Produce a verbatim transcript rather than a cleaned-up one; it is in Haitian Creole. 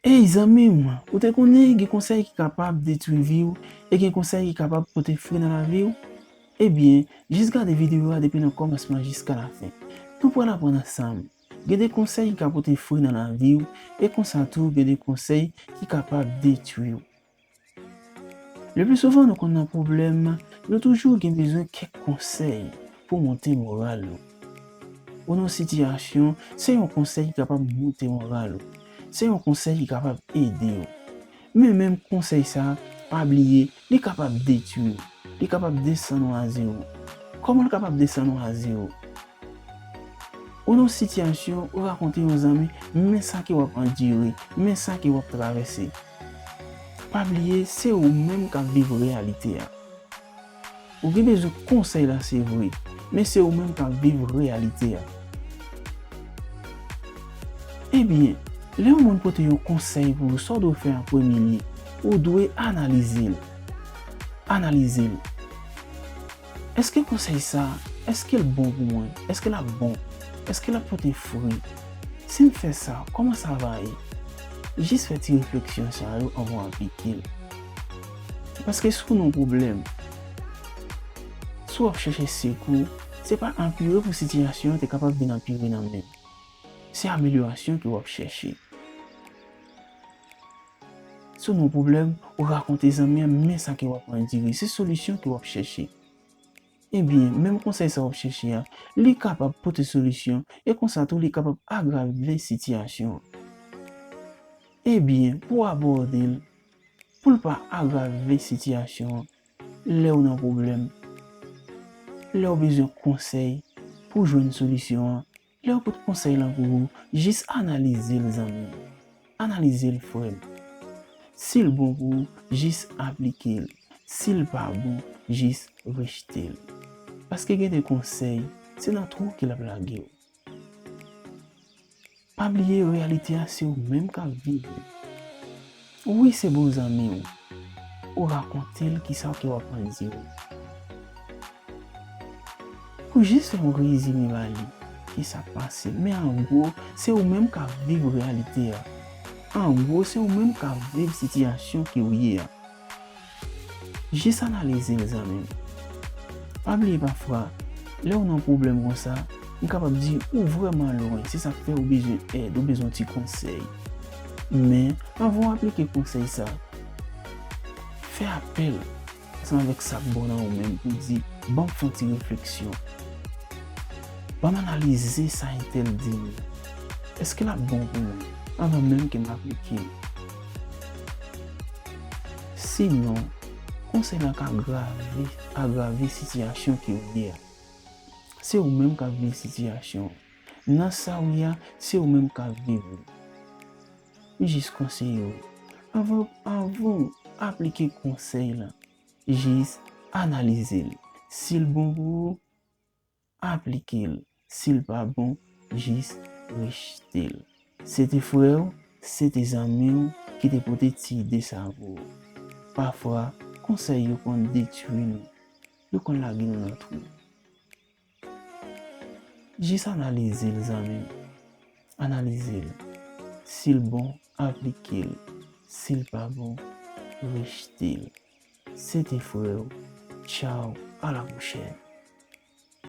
Ey zanmi m, ou te konnen gen konsèy ki kapab detwi vi w e gen konsèy ki kapab pote fwi nan lavi w? Ebyen, jis gade videyo a depi nan kòmansman jiska lafen. Nou pral aprann ansanm. Gen de konsèy ki ka pote fwi nan lavi w e konsa tou gen de konsèy ki kapab detwi w. Le pli souvan nou konn nan pwoblèm, nou toujou gen bezwen kèk konsèy pou monte moral nou. Ou nan sitiyasyon, se yon konsèy ki kapab monte moral ou. Se yon konsèy ki kapab ede w. Men menm konsèy sa, pa bliye, li kapab detwi w. Li kapab desann ou a zewo. Kòman l kapab desann ou a zewo? Ou nan sitiyasyon, ou rakonte yon zanmi, men sa ke w ap andire, men sa ke w ap travèse. Pa bliye, se ou menm k ap viv reyalite a. Ou gen bezwen konsèy la, se vre, men se ou menm k ap viv reyalite a. Ebyen, lè yon moun pote yon konsèy pou ou, sa w dwe fè an premye lye, ou dwe analize l. Analize l. Èske konsèy sa, èske l bon pou mwen? Èske l ap bon? Èske l ap pote fwi? Si m fè sa, kòman sa va ye? Jis fè ti refleksyon sa yo anvan w aplike l. Paske si w nan yon pwoblèm, si w ap chèche sekou, se pa anpire pou sitiyasyon an te kapab vin anpire nan menm. Se amelyorasyon ke w ap chèche. Si w nan yon pwoblèm, ou rakonte zanmi an, men sa ke w ap andire, se solisyon ke w ap chèche. Ebyen, menm konsèy sa w ap chèche a, li kapab pote solisyon e konsa tou li kapab agrave sitiyasyon an. Ebyen, pou w abòde l, pou l pa agrave sitiyasyon an, lè w nan pwoblèm, lè w bezwen konsèy pou jwenn solisyon an, lè yo pot konsèy lan pou ou, jis analize l zanmi m. Analize l frè m. Si l bon pou ou, jis aplike l. Si l pa bon, jis rejte l. Paske gen de konsèy, se nan twou ke l ap lage w. Pa bliye reyalite a se ou menm k ap viv li. Wi, se bon zanmi w. Ou rakonte l kisa ke w ap andire. Pou jis fè yon rezime ba li, kisa k pase. Men an gwo, se ou menm k ap viv reyalite a. An gwo, se ou menm k ap viv sitiyasyon ke w ye a. Jis analize l zanmi m. Pa bliye pafwa, lè w nan pwoblèm konsa, m kapab di ou vrèman lwen, se sa k fè ou bezwen èd, ou bezwen ti konsèy. Men, anvan w aplike konsèy sa, fè apèl ansanm avèk sa k bon nan ou menm pou di, ban m fè yon ti refleksyon. Ban m analize sa entèl di m. Èske l ap bon pou mwen anvan menm ke m aplike l? Sinon, konsèy la ka agrave, agrave sitiyasyon ke w ye a. Se ou menm k ap viv sitiyasyon an. Nan sa w ye a, se ou menm k ap viv li. M jis konseye w, anvan, anvan w aplike konsèy la, jis analize l. Si l bon pou ou, aplike l. Si l pa bon, jis rejte l. Se te frè w, se te zanmi w ki te pote ti ide sa pou ou. Pafwa, konsèy yo konn detwi nou. Yo konn lage nou nan twou. Jis analize l, zanmi m. Analize l. Si l bon, aplike l. Si l pa bon, rejte l. Se te frè w. Tchaw, a la pwochèn.